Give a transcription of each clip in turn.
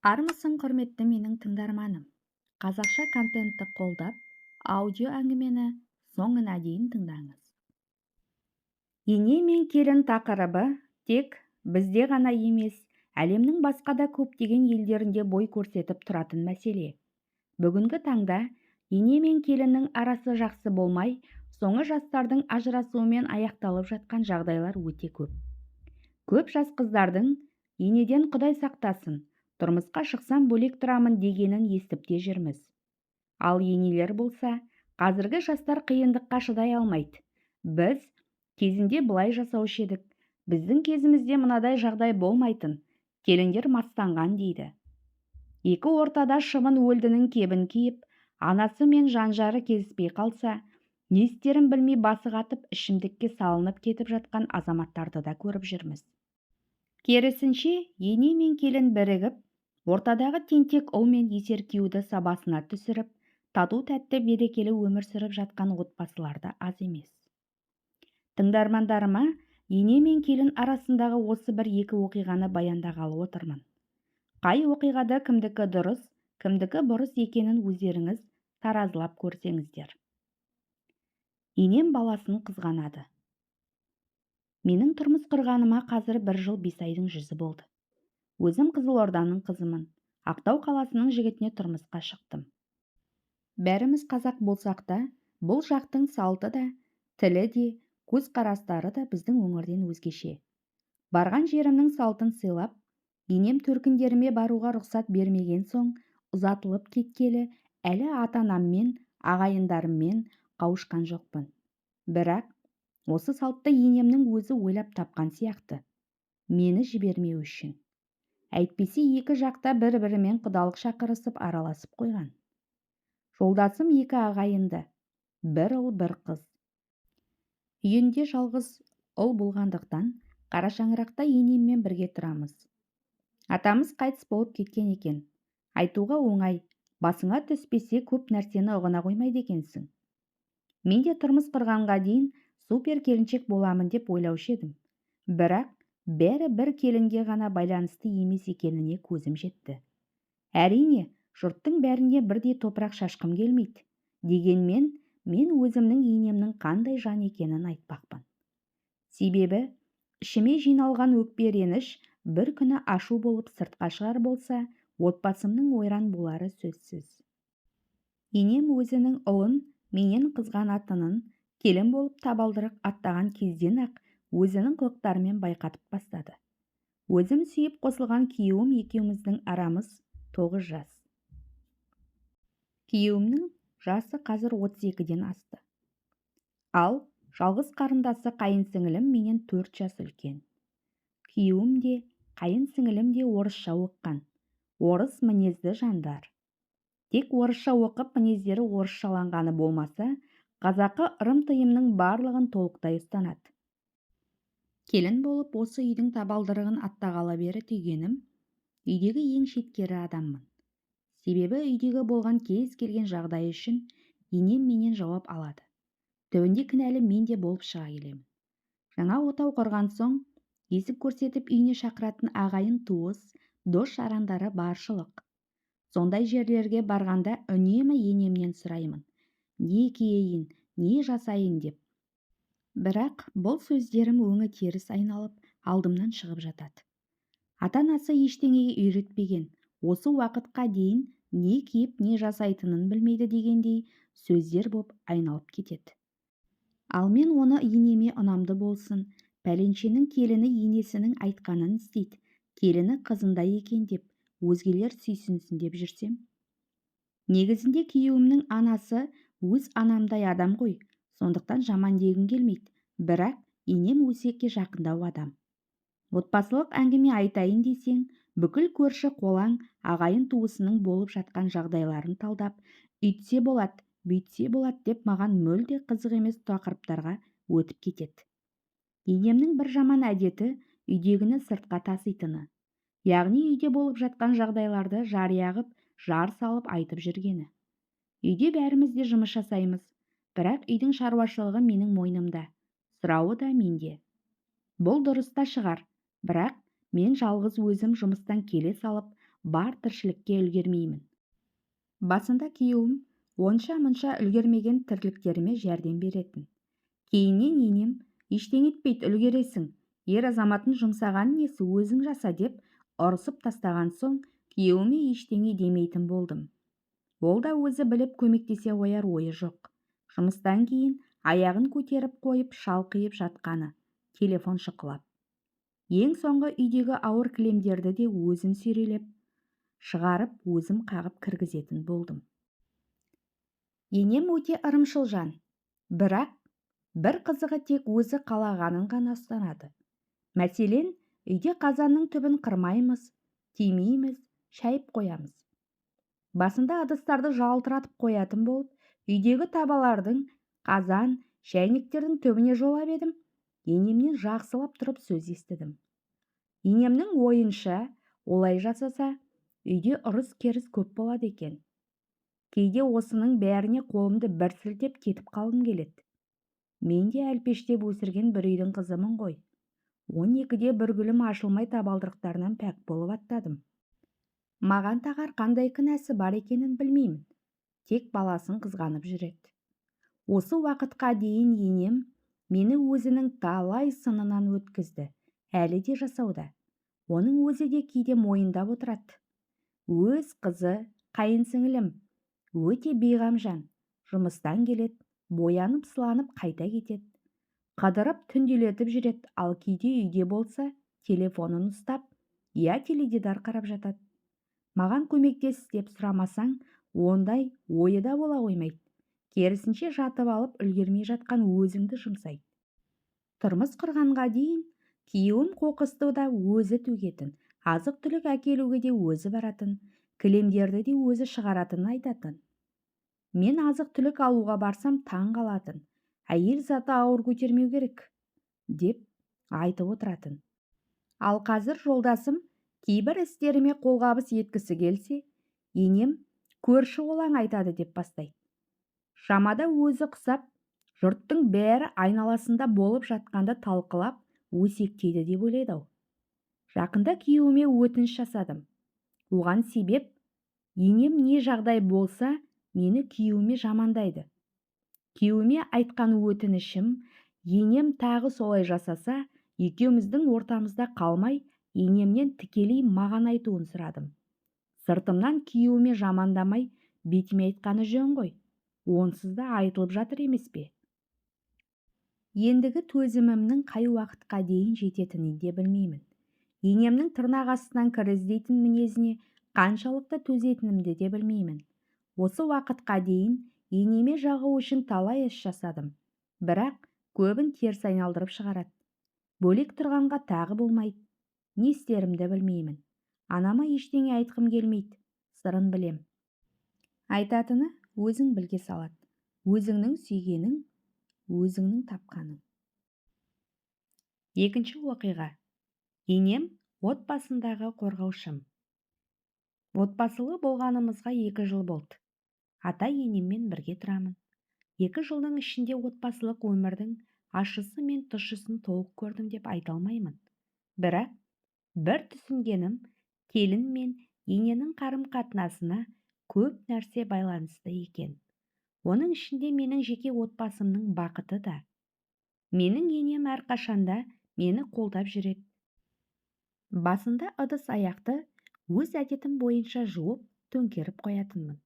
Армысың, құрметті менің тыңдарманым! Қазақша контентті қолдап, аудио әңгімені соңына дейін тыңдаңыз. Ене мен келін тақырыбы тек бізде ғана емес, әлемнің басқа да көптеген елдерінде бой көрсетіп тұратын мәселе. Бүгінгі таңда ене мен келіннің арасы жақсы болмай, соңы жастардың ажырасуымен аяқталып жатқан жағдайлар өте көп. Көп жас қыздардың «енеден құдай сақтасын, тұрмысқа шықсам бөлек тұрамын» дегенін естіп те жүрміз. Ал енелер болса, «қазіргі жастар қиындыққа шыдай алмайды, біз кезінде былай жасаушы едік, біздің кезімізде мынадай жағдай болмайтын, келіндер мастанған» дейді. Екі ортада шыбын өлдінің кебін киіп, анасы мен жан-жары келіспей қалса, не істерін білмей басы қатып, ішімдікке салынып кетіп жатқан азаматтарды да көріп жүрміз. Керісінше, ене мен келін бірігіп, ортадағы тентек ұл мен есер күйеуді сабасына түсіріп, тату-тәтті, берекелі өмір сүріп жатқан отбасылар да аз емес. Тыңдармандарыма ене мен келін арасындағы осы бір-екі оқиғаны баяндағалы отырмын. Қай оқиғада кімдікі дұрыс, кімдікі бұрыс екенін өздеріңіз таразылап көрсеңіздер. Енем баласын қызғанады. Менің тұрмыс құрғаныма қазір 1 жыл 5 айдың жүзі болды. Өзім Қызылорданың қызымын. Ақтау қаласының жігітіне тұрмысқа шықтым. Бәріміз қазақ болсақ та, бұл жақтың салты да, тілі де, көзқарастары да біздің өңірден өзгеше. Барған жерімнің салтын сыйлап, енем төркіндеріме баруға рұқсат бермеген соң, ұзатылып кеткелі әлі ата-анаммен, ағайындарыммен қауышқан жоқпын. Бірақ осы салтты енемнің өзі ойлап тапқан сияқты. Мені жібермеу үшін. Әйтпесе екі жақта бір-бірімен құдалық шақырысып араласып қойған. Жолдасым екі ағайынды, бір ұл, бір қыз. Үйінде жалғыз ұл болғандықтан қарашаңырақта енеммен бірге тұрамыз. Атамыз қайтыс болып кеткен екен. Айтуға оңай, басыңа түспесе көп нәрсені ұғына қоймайды екенсің. Мен де тұрмыс құрғанға дейін супер келіншек боламын деп ойлаушы едім. Бірақ бәрі бір келінге ғана байланысты емес екеніне көзім жетті. Әрине, жұрттың бәріне бірдей топырақ шашқым келмейді. Дегенмен, мен өзімнің енемнің қандай жан екенін айтпақпын. Себебі, ішіме жиналған өкпе реніш бір күні ашу болып сыртқа шығар болса, отбасымның ойран болары сөзсіз. Енем өзінің ұлын менен қызғанатынын келін болып табалдырық аттаған кезден-ақ өзінің қылықтарымен байқатып бастады. Өзім сүйіп қосылған күйеуім екеуміздің арамыз 9 жас. Күйеуімнің жасы қазір 32-ден асты. Ал жалғыз қарындасы қайын сіңілім менен 4 жас үлкен. Күйеуім де, қайын сіңілім де орысша оқыған. Орыс мінезді жандар. Тек орысша оқып мінездері орысшаланғаны болмаса, қазақы ырым-тыйымның барлығын толықтай ұстанады. Келін болып осы үйдің табалдырығын аттағалы бері түйгенім, үйдегі ең шеткері адаммын. Себебі үйдегі болған кез келген жағдай үшін енем менен жауап алады. Түбінде кінәлі мен де болып шыға келемін. Жаңа отау құрған соң, есік көрсетіп үйіне шақыратын ағайын туыс, дос жарандары баршылық. Сондай жерлерге барғанда үнемі енемнен сұраймын. Не киейін, не жасайын деп. Бірақ бұл сөздерім өңі теріс айналып, алдымнан шығып жатады. Ата-анасы ештеңеге үйретпеген, осы уақытқа дейін не киіп, не жасайтынын білмейді дегендей сөздер боп айналып кетеді. Ал мен оны енеме ұнамды болсын, пәленшенің келіні енесінің айтқанын істейді, келіні қызындай екен деп, өзгелер сүйсінсін деп жүрсем. Негізінде күйеуімнің анасы өз анамдай адам ғой, сондықтан жаман дегім келмейді, бірақ енем өсекке жақындау адам. Отбасылық әңгіме айтайын десең, бүкіл көрші қолаң ағайын туысының болып жатқан жағдайларын талдап, үйтсе болады, бүйтсе болады деп маған мүлде қызық емес тақырыптарға өтіп кетеді. Енемнің бір жаман әдеті үйдегіні сыртқа таситыны. Яғни үйде болып жатқан жағдайларды жария қып, жар салып айтып жүргені. Үйде бәріміз де жұмыс жасаймыз, бірақ үйдің шаруашылығы менің мойнымда. Сұрауы да менде. Бұл дұрыс та шығар, бірақ мен жалғыз өзім жұмыстан келе салып, бар тіршілікке үлгермеймін. Басында күйеуім онша-мұнша үлгермеген тірліктеріме жәрдем беретін. Кейіннен енем, ештеңе етпейді, үлгересің, ер азаматын жұмсаған несі өзің жаса деп ұрысып тастаған соң күйеуіме ештеңе демейтін болдым. Ол да өзі біліп көмектесе қояр ойы жоқ. Жұмыстан кейін аяғын көтеріп қойып шалқиып жатқаны, телефон шұқылап. Ең соңғы үйдегі ауыр кілемдерді де өзім сүйрелеп, шығарып, өзім қағып кіргізетін болдым. Енем өте ырымшыл жан, бірақ бір қызығы тек өзі қалағанын ғана ұстанады. Мәселен, үйде қазанның түбін қырмаймыз, тимейміз, шайып қоямыз. Басында ыдыстарды жалтыратып қоятын болып, үйдегі табалардың, қазан, шәйнектердің түбіне жолап едім, енемнен жақсылап тұрып сөз естідім. Енемнің ойынша, олай жасаса, үйде ұрыс-керіс көп болады екен. Кейде осының бәріне қолымды бір сілтеп кетіп қалғым келеді. Мен де әлпештеп өсірген бір үйдің қызымын ғой. 12-де бір гүлім ашылмай табалдырықтарынан пәк болып аттадым. Маған тағар қандай кінәсі бар екенін білмеймін. Тек баласын қызғанып жүреді. Осы уақытқа дейін енем мені өзінің талай сынынан өткізді, әлі де жасауда. Оның өзі де кейде мойындап отырады. Өз қызы, қайын сіңілім, өте бейғам жан, жұмыстан келеді, боянып сыланып қайта кетеді. Қыдырып түнделетіп жүреді, ал кейде үйде болса, телефонын ұстап, я теледидар қарап жатады. Маған көмектес деп сұрамасаң, ондай ойы да бола қоймайды. Керісінше жатып алып үлгермей жатқан өзіңді жұмсайды. Тұрмыс құрғанға дейін күйеуім қоқысты да өзі төгетін, азық-түлік әкелуге де өзі баратын, кілемдерді де өзі шығаратынын айтатын. Мен азық-түлік алуға барсам таң қалатын, әйел заты ауыр көтермеу керек, деп айтып отыратын. Ал қазір жолдасым кейбір істеріме қолғабыс еткісі келсе, енем көрші олаң айтады деп бастайды. Шамада өзі құсап, жұрттың бәрі айналасында болып жатқанды талқылап, өсектейді деп ойлайды-ау. Жақында күйеуіме өтініш жасадым. Оған себеп, енем не жағдай болса, мені күйеуіме жамандайды. Күйеуіме айтқан өтінішім, енем тағы солай жасаса, екеуміздің ортамызда қалмай, енемнен тікелей маған айтуын сұрадым. Сыртымнан күйеуіме жамандамай, бетіме айтқаны жөн ғой. Онсыз да айтылып жатыр емес пе? Ендігі төзімімнің қай уақытқа дейін жететінін де білмеймін. Енемнің тырнақ астынан кір іздейтін мінезіне қаншалықты төзетінімді де білмеймін. Осы уақытқа дейін енеме жағу үшін талай іс жасадым. Бірақ көбін теріс айналдырып шығарады. Бөлек тұрғанға тағы болмайды. Не істерімді білмеймін. Анама ештеңе айтқым келмейді, сырын білем. Айтатыны өзің білге салады. Өзіңнің сүйгенің, өзіңнің тапқаның. Екінші оқиға. Енем отбасындағы қорғаушым. Отбасылы болғанымызға 2 жыл болды. Ата-енеммен бірге тұрамын. 2 жылдың ішінде отбасылық өмірдің ащысы мен тұщысын толық көрдім деп айта алмаймын. Бірақ бір түсінгенім, келін мен ененің қарым-қатынасына көп нәрсе байланысты екен. Оның ішінде менің жеке отбасымның бақыты да. Менің енем әрқашанда мені қолдап жүреді. Басында ыдыс аяқты өз әдетім бойынша жуып, төңкеріп қоятынмын.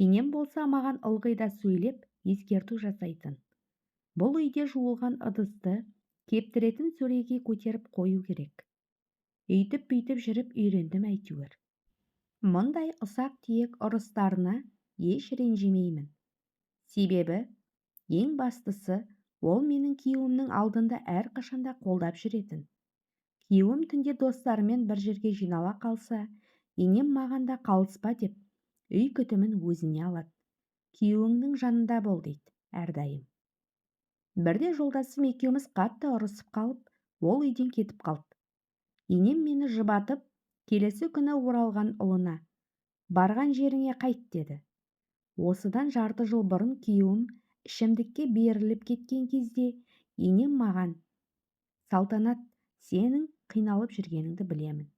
Енем болса маған ылғи да сөйлеп, ескерту жасайтын. Бұл үйде жуылған ыдысты кептіретін сөреге көтеріп қою керек. Үйтіп-бүйтіп жүріп үйрендім әйтеуір. Мұндай ұсақ-түйек ұрыстарына еш ренжімеймін. Себебі, ең бастысы, ол менің күйеуімнің алдында әрқашанда қолдап жүретін. Күйеуім түнде достарымен бір жерге жинала қалса, енем маған да қалыспа деп, үй күтімін өзіне алады. Күйеуіңнің жанында бол дейді әрдайым. Бірде жолдасым екеуміз қатты ұрысып қалып, ол үйден кетіп қалды. Енем мені жұбатып, келесі күні оралған ұлына, барған жеріңе қайт деді. Осыдан жарты жыл бұрын күйеуім Ішімдікке беріліп кеткен кезде енем маған: «Салтанат, сенің қиналып жүргеніңді білемін.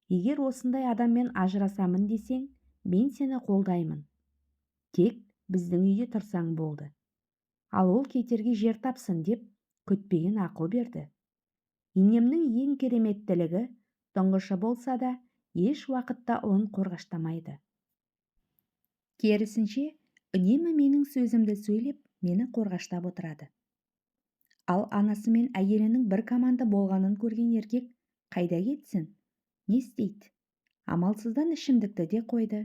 Егер осындай адаммен ажырасамын десең, мен сені қолдаймын. Тек біздің үйде тұрсаң болды. Ал ол кетерге жер тапсын», деп күтпеген ақыл берді. Енемнің ең кереметтілігі, тұңғышы болса да, еш уақытта ұлын қорғаштамайды. Керісінше, үнемі менің сөзімді сөйлеп, мені қорғаштап отырады. Ал анасы мен әйелінің бір команда болғанын көрген еркек қайда кетсін, не істейді? Амалсыздан ішімдікті де қойды,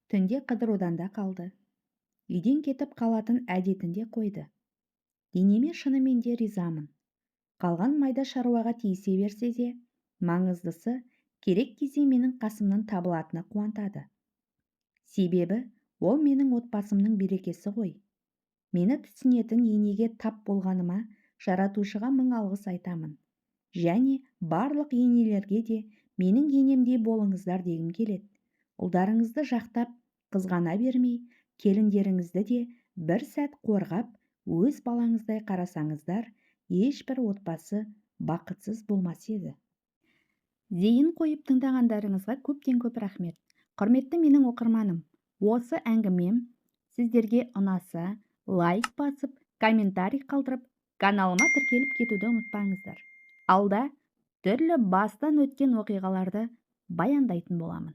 түнде қыдырудан да қалды, үйден кетіп қалатын әдетін де қойды. Енеме шынымен де ризамын. Қалған майда шаруаға тиісе берсе де, маңыздысы керек кезде менің қасымнан табылатыны қуантады. Себебі ол менің отбасымның берекесі ғой. Мені түсінетін енеге тап болғаныма жаратушыға мың алғыс айтамын. Және барлық енелерге де менің енемдей болыңыздар дегім келеді. Ұлдарыңызды жақтап, қызғана бермей, келіндеріңізді де бір сәт қорғап, өз балаңыздай қарасаңыздар, ешбір отбасы бақытсыз болмас еді. Зейін қойып тыңдағандарыңызға көптен көп рахмет. Құрметті менің оқырманым, осы әңгімем сіздерге ұнаса, лайк басып, комментарий қалдырып, каналыма тіркеліп кетуді ұмытпаңыздар. Алда түрлі бастан өткен оқиғаларды баяндайтын боламын.